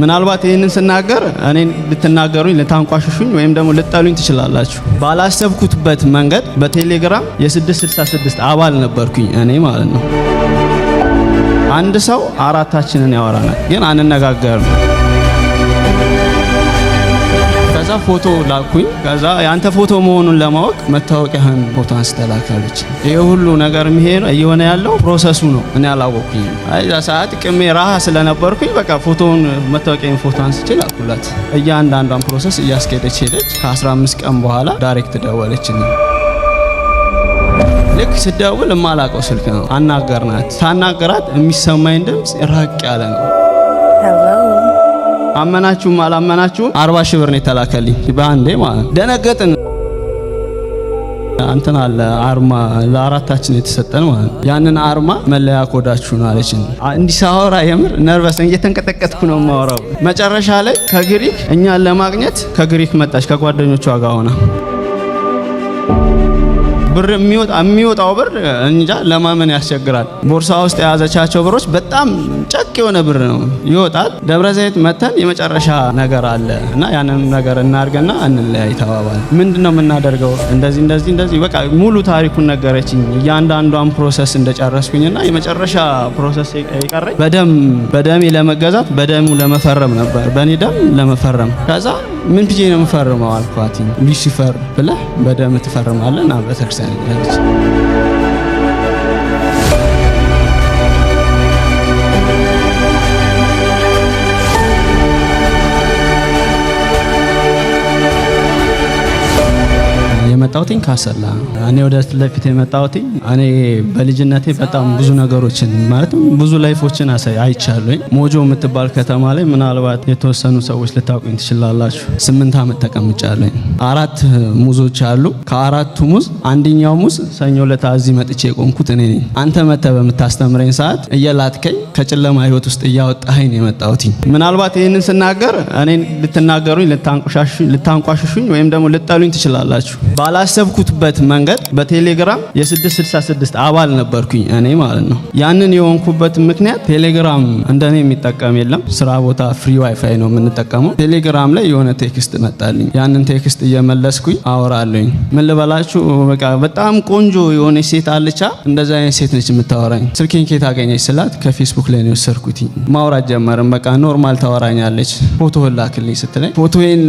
ምናልባት ይህንን ስናገር እኔን ልትናገሩኝ፣ ልታንቋሽሹኝ ወይም ደግሞ ልጠሉኝ ትችላላችሁ። ባላሰብኩትበት መንገድ በቴሌግራም የ666 አባል ነበርኩኝ እኔ ማለት ነው። አንድ ሰው አራታችንን ያወራናል፣ ግን አንነጋገርም። ከዛ ፎቶ ላኩኝ። ከዛ ያንተ ፎቶ መሆኑን ለማወቅ መታወቂያህን ፎቶ አንስተህ ላክ አለች። ይሄ ሁሉ ነገር እየሆነ ያለው process ኡ ነው። እኔ አላወቅኩኝም። እዛ ሰዓት ቅሜ ረሃ ስለነበርኩኝ በቃ ፎቶውን መታወቂያን ፎቶ አንስቼ ላኩላት። እያንዳንዷን process እያስኬደች ሄደች። ከ15 ቀን በኋላ direct ደወለችልኝ። ልክ ስደውል የማላውቀው ስልክ ነው። አናገርናት። ሳናገራት የሚሰማኝ ድምፅ ራቅ ያለ ነው። አመናችሁም አላመናችሁም 40 ሺህ ብር ነው የተላከልኝ በአንዴ ማለት ነው። ደነገጥን። አንተን አለ አርማ ለአራታችን የተሰጠን ማለት ነው። ያንን አርማ መለያ ኮዳችሁ ነው አለችን። እንዲህ ሳወራ የምር nervous እየተንቀጠቀጥኩ ነው የማወራው። መጨረሻ ላይ ከግሪክ እኛን ለማግኘት ከግሪክ መጣች ከጓደኞቿ ጋር ሆና። ብር የሚወጣው ብር እንጃ ለማመን ያስቸግራል። ቦርሳ ውስጥ የያዘቻቸው ብሮች በጣም ጨቅ የሆነ ብር ነው ይወጣል። ደብረ ዘይት መተን የመጨረሻ ነገር አለ እና ያንን ነገር እናርገና እንለያይ ተባባል። ምንድን ነው የምናደርገው? እንደዚህ እንደዚህ እንደዚህ በቃ ሙሉ ታሪኩን ነገረችኝ። እያንዳንዷን process እንደጨረስኩኝና የመጨረሻ process የቀረኝ በደም በደሜ ለመገዛት በደሙ ለመፈረም ነበር፣ በእኔ ደም ለመፈረም። ከዛ ምን ብዬ ነው የምፈርመው አልኳት። ሉሲፈር ብለህ በደም ትፈርማለህ እና ቤተክርስቲያን አለች። የመጣሁትኝ ካሰላ ነው። እኔ ወደ ለፊት የመጣሁትኝ እኔ በልጅነቴ በጣም ብዙ ነገሮችን ማለትም ብዙ life ኦችን አይቻለሁኝ። ሞጆ የምትባል ከተማ ላይ ምናልባት የተወሰኑ ሰዎች ልታውቁኝ ትችላላችሁ። 8 ዓመት ተቀምጫለሁኝ። አራት ሙዞች አሉ። ከአራቱ ሙዝ አንደኛው ሙዝ ሰኞ ለታ እዚህ መጥቼ የቆምኩት እኔ ነኝ። አንተ መተህ በምታስተምረኝ ሰዓት እየላጥከኝ ከጨለማ ህይወት ውስጥ እያወጣኸኝ ነው የመጣሁትኝ። ምናልባት ይህንን ስናገር እኔን ልትናገሩኝ፣ ልታንቋሽሹኝ ወይም ደግሞ ልጠሉኝ ትችላላችሁ። ባላሰብኩትበት መንገድ በቴሌግራም የ666 አባል ነበርኩኝ እኔ ማለት ነው። ያንን የሆንኩበት ምክንያት ቴሌግራም እንደኔ የሚጠቀም የለም። ስራ ቦታ free WiFi ነው የምንጠቀመው። ቴሌግራም ላይ የሆነ text መጣልኝ። ያንን text እየመለስኩኝ አወራለኝ። ምን ልበላችሁ፣ በቃ በጣም ቆንጆ የሆነች ሴት አለቻ። እንደዛ አይነት ሴት ነች የምታወራኝ። ስልኬን ከየት አገኘች ስላት ከፌስቡክ ላይ ነው የወሰድኩት። ማውራት ጀመርን። በቃ normal ታወራኛለች። ፎቶ ላክልኝ ስትለኝ ፎቶዬን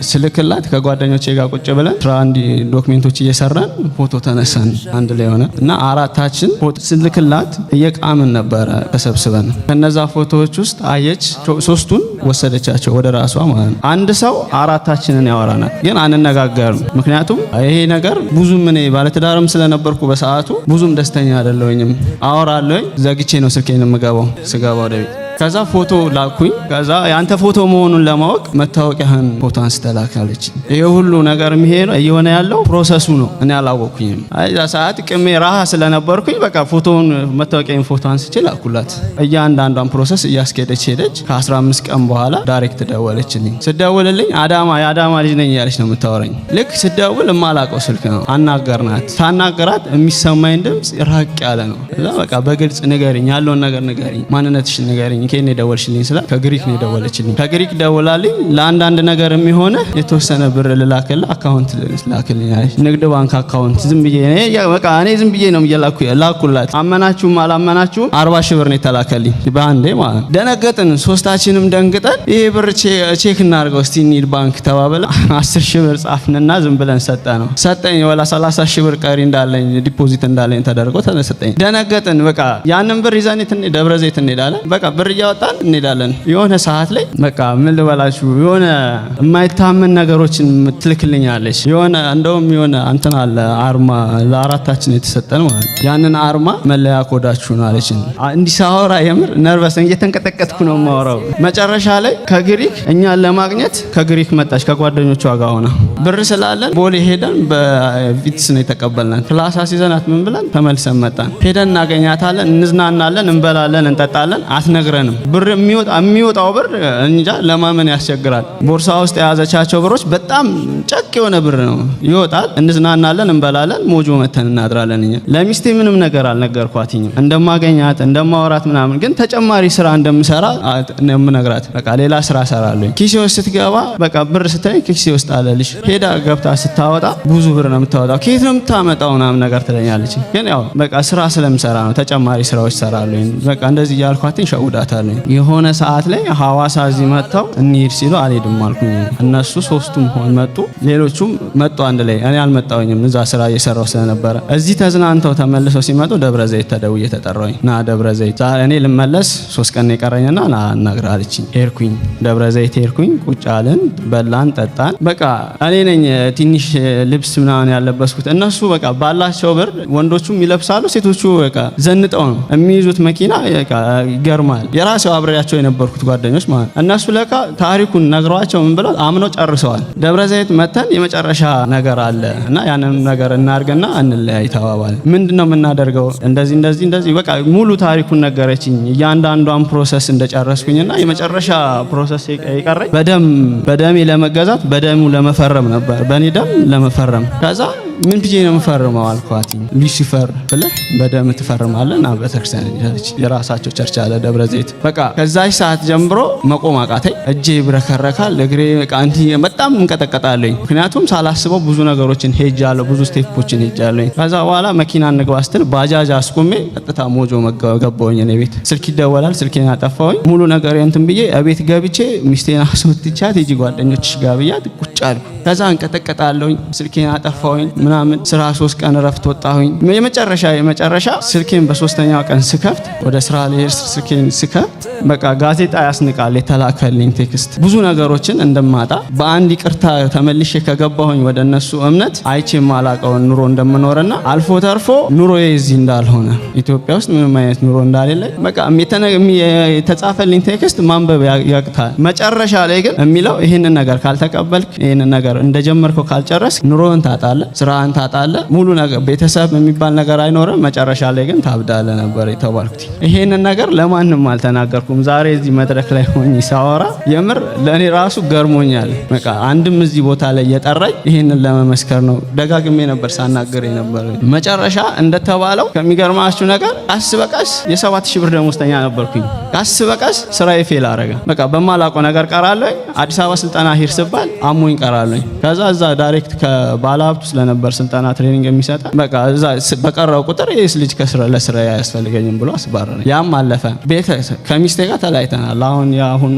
ስልክላት ከጓደኞቼ ጋር ቁጭ ብለን ስራ እንዲ document ኦች እየሰራን ፎቶ ተነሳን አንድ ላይ ሆነ እና አራታችን ፎቶ ስልክላት እየቃምን ነበረ ተሰብስበን። ከነዛ ፎቶዎች ውስጥ አየች፣ ሶስቱን ወሰደቻቸው ወደ ራሷ ማለት ነው። አንድ ሰው አራታችንን ያወራናል፣ ግን አንነጋገርም። ምክንያቱም ይሄ ነገር ብዙም እኔ ባለትዳርም ስለነበርኩ በሰዓቱ ብዙም ደስተኛ አይደለሁኝም። አወራለሁኝ፣ ዘግቼ ነው ስልኬን የምገባው ስገባ ወደ ቤት። ከዛ ፎቶ ላኩኝ። ከዛ ያንተ ፎቶ መሆኑን ለማወቅ መታወቂያህን ፎቶ አንስተህ ላክ አለች። ይሄ ሁሉ ነገር እየሆነ ያለው process ኡ ነው። እኔ አላወቅኩኝም። እዛ ሰዓት ቅሜ ረሃ ስለነበርኩኝ በቃ ፎቶውን መታወቂያን ፎቶ አንስቼ ላኩላት። እያንዳንዷን process እያስኬደች ሄደች። ከ15 ቀን በኋላ direct ደወለችልኝ። ስደውልልኝ አዳማ የአዳማ ልጅ ነኝ እያለች ነው የምታወራኝ። ልክ ስደውል የማላውቀው ስልክ ነው። አናገርናት። ሳናገራት የሚሰማኝ ድምፅ ራቅ ያለ ነው። እዛ በቃ በግልጽ ንገሪኝ፣ ያለውን ነገር ንገሪኝ፣ ማንነትሽን ንገሪኝ፣ ከየት ነው የደወልሽልኝ ስላት ከግሪክ ነው የደወለችልኝ። ከግሪክ ደውላልኝ ለአንዳንድ ነገር የሚሆነ የተወሰነ ብር ልላክልህ account ላክልኝ አለች። ንግድ ባንክ account ዝም ብዬ እኔ በቃ እኔ ዝም ብዬ ነው እየላኩ ላኩላት። አመናችሁም አላመናችሁም 40 ሺህ ብር ነው የተላከልኝ በአንዴ ማለት ነው። ደነገጥን፣ ሶስታችንም ደንግጠን ይሄ ብር check እናድርገው እስቲ እንሂድ ባንክ ተባብለን 10 ሺህ ብር ጻፍንና ዝም ብለን ሰጠ ነው ሰጠኝ። ወላ 30 ሺህ ብር ቀሪ እንዳለኝ deposit እንዳለኝ ተደርጎ ተሰጠኝ። ደነገጥን። በቃ ያንን ብር ይዘን ደብረ ዘይት እንሄዳለን። በቃ ብር እያወጣን እንሄዳለን። የሆነ ሰዓት ላይ በቃ ምን ልበላችሁ የሆነ የማይታመን ነገሮችን ትልክልኛለች። የሆነ እንደውም የሆነ እንትን አለ አርማ ለአራታችን የተሰጠን ማለት ነው። ያንን አርማ መለያ ኮዳችሁ ነው አለችን። እንዲህ ሳወራ የምር nervous እየተንቀጠቀጥኩ ነው የማወራው። መጨረሻ ላይ ከግሪክ እኛን ለማግኘት ከግሪክ መጣች ከጓደኞቿ ጋር ሆና። ብር ስላለን ቦሌ ሄደን በቪትስ ነው የተቀበልናት። class አስይዘናት ምን ብለን ተመልሰን መጣን። ሄደን እናገኛታለን፣ እንዝናናለን፣ እንበላለን፣ እንጠጣለን። አትነግረንም። የለንም። ብር የሚወጣው ብር እንጃ ለማመን ያስቸግራል። ቦርሳ ውስጥ የያዘቻቸው ብሮች በጣም ጨቅ የሆነ ብር ነው። ይወጣል፣ እንዝናናለን፣ እንበላለን፣ ሞጆ መተን እናድራለን። እኛ ለሚስቴ ምንም ነገር አልነገርኳትኝም፣ እንደማገኛት እንደማወራት ምናምን፣ ግን ተጨማሪ ስራ እንደምሰራ ነው የምነግራት። በቃ ሌላ ስራ እሰራለሁ። ኪሴ ውስጥ ስትገባ በቃ ብር ስትለኝ ኪሴ ውስጥ አለልሽ። ሄዳ ገብታ ስታወጣ ብዙ ብር ነው የምታወጣው። ከየት ነው የምታመጣው ምናምን ነገር ትለኛለች። ግን ያው በቃ ስራ ስለምሰራ ነው፣ ተጨማሪ ስራዎች እሰራለሁ። በቃ እንደዚህ እያልኳትኝ ሸውዳታለሁ። የሆነ ሰዓት ላይ ሐዋሳ እዚህ መጥተው እንሂድ ሲሉ አልሄድም አልኩኝ። እነሱ ሶስቱም ሆን መጡ፣ ሌሎቹም መጡ አንድ ላይ። እኔ አልመጣሁኝም እዛ ስራ እየሰራው ስለነበረ። እዚህ ተዝናንተው ተመልሰው ሲመጡ ደብረ ዘይት ተደውዬ ተጠራሁኝ። ና ደብረ ዘይት ዛሬ እኔ ልመለስ 3 ቀን የቀረኝና ና አናግር አለችኝ። ሄድኩኝ፣ ደብረ ዘይት ሄድኩኝ። ቁጭ አልን፣ በላን፣ ጠጣን። በቃ እኔ ነኝ ትንሽ ልብስ ምናምን ያለበስኩት። እነሱ በቃ ባላቸው ብር ወንዶቹም ይለብሳሉ፣ ሴቶቹ በቃ ዘንጠው ነው የሚይዙት መኪና። በቃ ይገርማል። የራሴው አብሬያቸው የነበርኩት ጓደኞች ማለት እነሱ ለካ ታሪኩን ነግሯቸው ምን ብለው አምነው ጨርሰዋል። ደብረ ዘይት መተን የመጨረሻ ነገር አለ እና ያንን ነገር እናርግና እንለያይ ተባባልን። ምንድን ነው የምናደርገው? እንደዚህ እንደዚህ እንደዚህ በቃ ሙሉ ታሪኩን ነገረችኝ። እያንዳንዷን process እንደጨረስኩኝና የመጨረሻ process የቀረኝ በደም በደሜ ለመገዛት በደሙ ለመፈረም ነበር፣ በእኔ ደም ለመፈረም። ከዛ ምን ብዬ ነው የምፈርመው አልኳት። ሉሲፈር ብለህ በደም ትፈርማለህ እና ቤተክርስቲያን አለች። የራሳቸው church አለ ደብረ ዘይት። በቃ ከዛች ሰዓት ጀምሮ መቆም አቃተኝ። እጄ ይብረከረካል፣ እግሬ በቃ እንዲህ በጣም እንቀጠቀጣለኝ። ምክንያቱም ሳላስበው ብዙ ነገሮችን ሄጃለሁ፣ ብዙ step ኦችን ሄጃለሁ። ከዛ በኋላ መኪና እንግባ ስትል ባጃጅ አስቁሜ ቀጥታ ሞጆ ገባሁኝ። እኔ ቤት ስልክ ይደወላል፣ ስልኬን አጠፋሁኝ። ሙሉ ነገር እንትን ብዬ እቤት ገብቼ ሚስቴን አስወጥቻት ሂጂ ጓደኞችሽ ጋር ብያት ቁጭ አልኩ። ከዛ እንቀጠቀጣለሁኝ፣ ስልኬን አጠፋሁኝ ምናምን። ስራ 3 ቀን እረፍት ወጣሁኝ። የመጨረሻ የመጨረሻ ስልኬን በሶስተኛው ቀን ስከፍት፣ ወደ ስራ ልሄድ ስልኬን ስከፍት በቃ ጋዜጣ ያስንቃል የተላከልኝ text። ብዙ ነገሮችን እንደማጣ፣ በአንድ ይቅርታ ተመልሼ ከገባሁኝ ወደ እነሱ እምነት አይቼ የማላቀውን ኑሮ እንደምኖርና አልፎ ተርፎ ኑሮዬ እዚህ እንዳልሆነ፣ ኢትዮጵያ ውስጥ ምንም አይነት ኑሮ እንዳሌለ በቃ የተጻፈልኝ text ማንበብ ያቅታል። መጨረሻ ላይ ግን የሚለው ይህንን ነገር ካልተቀበልክ፣ ይህንን ነገር እንደጀመርከው ካልጨረስክ ኑሮህን ታጣለህ፣ ስራህን ታጣለህ፣ ሙሉ ነገር ቤተሰብ የሚባል ነገር አይኖርም። መጨረሻ ላይ ግን ታብዳለህ ነበር የተባልኩት። ይሄንን ነገር ለማንም አልተናገርኩም። ዛሬ እዚህ መድረክ ላይ ሆኜ ሳወራ የምር ለእኔ ራሱ ገርሞኛል። በቃ አንድም እዚህ ቦታ ላይ የጠራኝ ይሄንን ለመመስከር ነው። ደጋግሜ ነበር ሳናገር የነበረ። መጨረሻ እንደተባለው ከሚገርማችሁ ነገር ቀስ በቀስ የ7,000 ብር ደሞዝተኛ ነበርኩኝ። ቀስ በቀስ ስራዬ fail አረገ። በቃ በማላውቀው ነገር ቀራለኝ። አዲስ አበባ ስልጠና ሂድ ስባል አሞኝ ቀራለኝ። ከዛ እዛ direct ከባለሀብቱ ስለነበር ስልጠና training የሚሰጠ በቃ እዛ በቀረው ቁጥር ይህ ልጅ ከስራ ለስራ አያስፈልገኝም ብሎ አስባረረኝ። ያም አለፈ። ቤት ከሚስቴ ጋር ተለያይተናል። አሁን የአሁኑ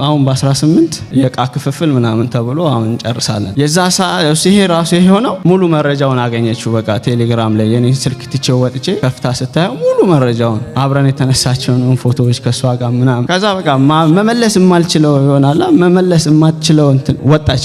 አሁን በ18 የእቃ ክፍፍል ምናምን ተብሎ አሁን እንጨርሳለን። የዛ ሰዓት ይሄ ራሱ የሆነው ሙሉ መረጃውን አገኘችው። በቃ ቴሌግራም ላይ የኔ ስልክ ትቼው ወጥቼ ከፍታ ስታየው ሙሉ መረጃውን፣ አብረን የተነሳቸውን ፎቶዎች ከእሷ ጋር ምናምን። ከዛ በቃ መመለስ የማልችለው ይሆናላ፣ መመለስ የማትችለው እንትን ወጣች።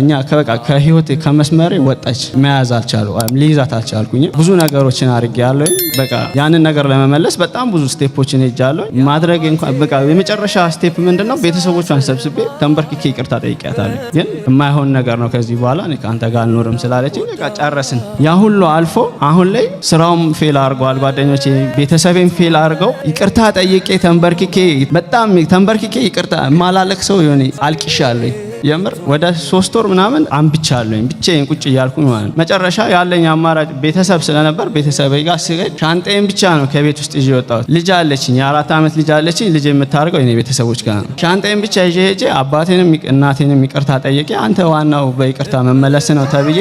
እኛ በቃ ከህይወት ከመስመሬ ወጣች። መያዝ አልቻሉ ሊይዛት አልቻልኩኝም። ብዙ ነገሮችን አድርጌያለሁ። በቃ ያንን ነገር ለመመለስ በጣም ብዙ step ኦችን ሄጃለሁ። ማድረግ እንኳን በቃ የመጨረሻ step ምንድነው? ቤተሰቦቿን ሰብስቤ ተንበርክኬ ይቅርታ ጠይቄያታለሁ። ግን የማይሆን ነገር ነው፣ ከዚህ በኋላ እኔ ከአንተ ጋር አልኖርም ስላለችኝ በቃ ጨረስን። ያ ሁሉ አልፎ አሁን ላይ ስራውም fail አድርገዋል። ጓደኞቼ ቤተሰቤም fail አድርገው ይቅርታ ጠይቄ ተንበርክኬ፣ በጣም ተንበርክኬ ይቅርታ የማላለቅ ሰው የሆነ አልቅሻለሁ። የምር ወደ 3 ወር ምናምን አንብቻለሁኝ ብቻዬን ቁጭ እያልኩኝ ማለት ነው። መጨረሻ ያለኝ አማራጭ ቤተሰብ ስለነበር ቤተሰብ ጋር ስሄድ ሻንጣዬን ብቻ ነው ከቤት ውስጥ ይዤ የወጣሁት። ልጅ አለችኝ፣ የ4 ዓመት ልጅ አለችኝ። ልጅ የምታደርገው የኔ ቤተሰቦች ጋር ነው። ሻንጣዬን ብቻ ይዤ ሄጄ አባቴንም እናቴንም ይቅርታ ጠይቄ አንተ ዋናው በይቅርታ መመለስ ነው ተብዬ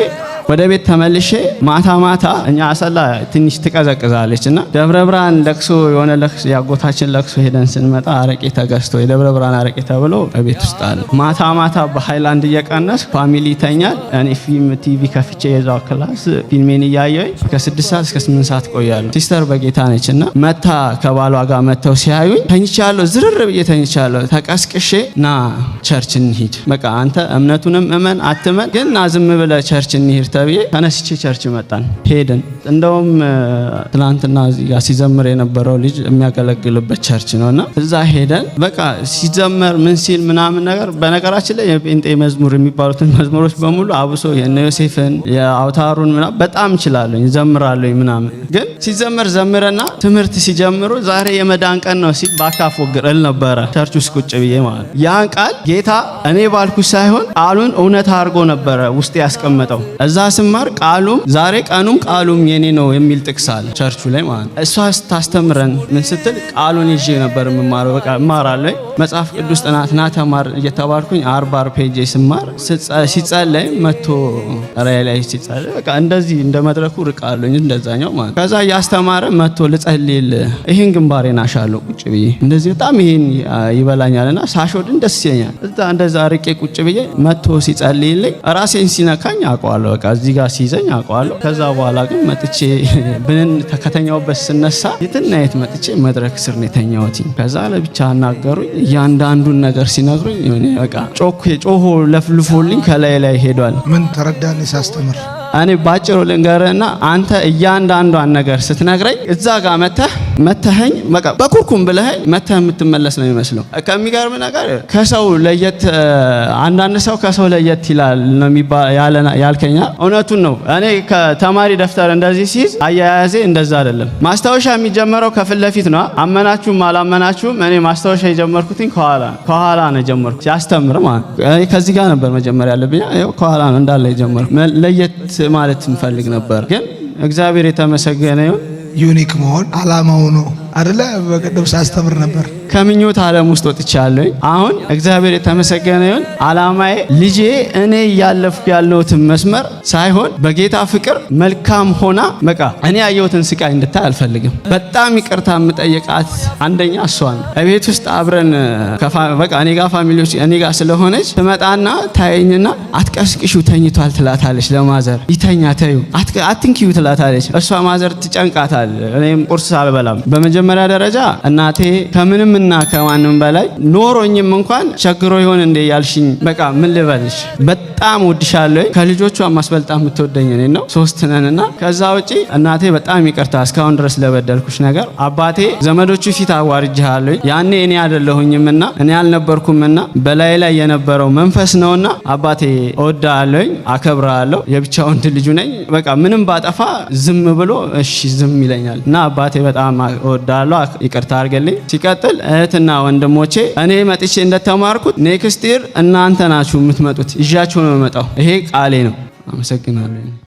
ወደ ቤት ተመልሼ ማታ ማታ እኛ አሰላ ትንሽ ትቀዘቅዛለች እና ደብረ ብርሃን ለቅሶ የሆነ ለቅሶ ያጎታችን ለቅሶ ሄደን ስንመጣ አረቄ ተገዝቶ የደብረ ብርሃን አረቄ ተብሎ ቤት ውስጥ አለ። ማታ ማታ በሃይላንድ እየቀነስ family ይተኛል። እኔ ፊልም ቲቪ ከፍቼ የዛው class ፊልሜን እያየሁኝ ከ6 ሰዓት እስከ 8 ሰዓት ቆያለሁ። Sister በጌታ ነች እና መታ ከባሏ ጋር መተው ሲያዩኝ ተኝቻለሁ፣ ዝርር ብዬ ተኝቻለሁ። ተቀስቅሼ ና church እንሂድ፣ በቃ አንተ እምነቱንም እመን አትመን፣ ግን ና ዝም ብለህ church እንሂድ። ተብዬ ተነስቼ church መጣን ሄድን። እንደውም ትናንትና እዚህ ጋር ሲዘምር የነበረው ልጅ የሚያገለግልበት church ነው እና እዛ ሄደን በቃ ሲዘመር ምን ሲል ምናምን ነገር፣ በነገራችን ላይ የጴንጤ መዝሙር የሚባሉትን መዝሙሮች በሙሉ፣ አብሶ የነ ዮሴፍን፣ የአውታሩን ምናምን በጣም እችላለሁ፣ እዘምራለሁ ምናምን። ግን ሲዘመር ዘምረና ትምህርት ሲጀምሩ ዛሬ የመዳን ቀን ነው ሲል ባካፎግር እል ነበረ church ውስጥ ቁጭ ብዬ ማለት ነው። ያን ቃል ጌታ እኔ ባልኩ ሳይሆን ቃሉን እውነት አድርጎ ነበረ ውስጥ ያስቀመጠው። እዛ ስማር ቃሉም ዛሬ ቀኑም ቃሉም የኔ ነው የሚል ጥቅስ አለ ቸርቹ ላይ ማለት ነው። እሷ ስታስተምረን ምን ስትል ቃሉን ይዤ ነበር የምማረው። በቃ እማራለሁ። መጽሐፍ ቅዱስ ጥናት ና ተማር እየተባልኩኝ አርብ አርብ ሄጄ ስማር፣ ሲጸለይ መጥቶ ራእይ ላይ ሲጸለይ በቃ እንደዚህ እንደ መድረኩ ርቃለኝ እንደዛኛው ማለት ነው። ከዛ እያስተማረ መጥቶ ልጸልይል ይሄን ግንባሬን አሻለሁ ቁጭ ብዬ፣ እንደዚህ በጣም ይሄን ይበላኛልና ሳሾድን ደስ ይለኛል። እዛ እንደዛ ርቄ ቁጭ ብዬ መጥቶ ሲጸልይልኝ ራሴን ሲነካኝ አውቀዋለሁ። በቃ እዚህ ጋር ሲይዘኝ አውቀዋለሁ። ከዛ በኋላ ግን መጥቼ ብንን ከተኛውበት ስነሳ የትና የት መጥቼ መድረክ ስር ነው የተኛሁት። ከዛ ለብቻ አናገሩኝ። እያንዳንዱን ነገር ሲነግሩኝ የሆነ በቃ ጮኬ ጮሆ ለፍልፎልኝ ከላይ ላይ ሄዷል። ምን ተረዳን ሳስተምር? እኔ ባጭሩ ልንገርህና አንተ እያንዳንዷን ነገር ስትነግረኝ እዛ ጋር መተህ መተኸኝ በቃ በኩርኩም ብለኸኝ መተህ የምትመለስ ነው የሚመስለው። ከሚገርም ነገር ከሰው ለየት፣ አንዳንድ ሰው ከሰው ለየት ይላል ነው ያልከኛ፣ እውነቱን ነው። እኔ ከተማሪ ደብተር እንደዚህ ሲይዝ አያያዜ እንደዛ አይደለም። ማስታወሻ የሚጀመረው ከፊት ለፊት ነው። አመናችሁም አላመናችሁም እኔ ማስታወሻ የጀመርኩትኝ ከኋላ ከኋላ ነው የጀመርኩት። ሲያስተምር ማለት እኔ ከዚህ ጋር ነበር መጀመር ያለብኝ። ይኸው ከኋላ ነው እንዳለ የጀመርኩት። ለየት ማለት እንፈልግ ነበር፣ ግን እግዚአብሔር የተመሰገነ ይሁን። Unique መሆን አላማው ነው አደለ? በቀደም ሳስተምር ነበር። ከምኞት ዓለም ውስጥ ወጥቻለሁ። አሁን እግዚአብሔር የተመሰገነ ይሁን። አላማዬ ልጄ እኔ እያለፍኩ ያለሁትን መስመር ሳይሆን በጌታ ፍቅር መልካም ሆና በቃ እኔ ያየሁትን ስቃይ እንድታይ አልፈልግም። በጣም ይቅርታ የምጠይቃት አንደኛ እሷ ነው። እቤት ውስጥ አብረን በቃ እኔ ጋር family ዎች እኔ ጋር ስለሆነች ትመጣና ታየኝና አትቀስቅሹ ተኝቷል ትላታለች ለ mother። ይተኛ ተዩ አትንኪዩ ትላታለች። እሷ mother ትጨንቃታል። እኔም ቁርስ አልበላም። በመጀመሪያ ደረጃ እናቴ ከምንም እና ከማንም በላይ ኖሮኝም እንኳን ቸግሮ ይሆን እንዴ ያልሽኝ፣ በቃ ምን ልበልሽ፣ በጣም ወድሻለሁ። ከልጆቿ ማስበልጣ የምትወደኝ እኔን ነው። ሶስት ነንና ከዛ ውጪ እናቴ በጣም ይቅርታ እስካሁን ድረስ ለበደልኩሽ ነገር። አባቴ ዘመዶቹ ፊት አዋርጄሃለሁ። ያኔ እኔ አይደለሁኝምና እኔ አልነበርኩምና በላይ ላይ የነበረው መንፈስ ነውና አባቴ እወድሃለሁኝ፣ አከብርሃለሁ። የብቻ ወንድ ልጁ ነኝ። በቃ ምንም ባጠፋ ዝም ብሎ እሺ ዝም ይለኛል እና አባቴ በጣም እወድሃለሁ፣ ይቅርታ አድርገልኝ። ሲቀጥል እህትና ወንድሞቼ እኔ መጥቼ እንደተማርኩት next year እናንተ ናችሁ የምትመጡት፣ ይዣችሁ ነው የምመጣው። ይሄ ቃሌ ነው። አመሰግናለሁ።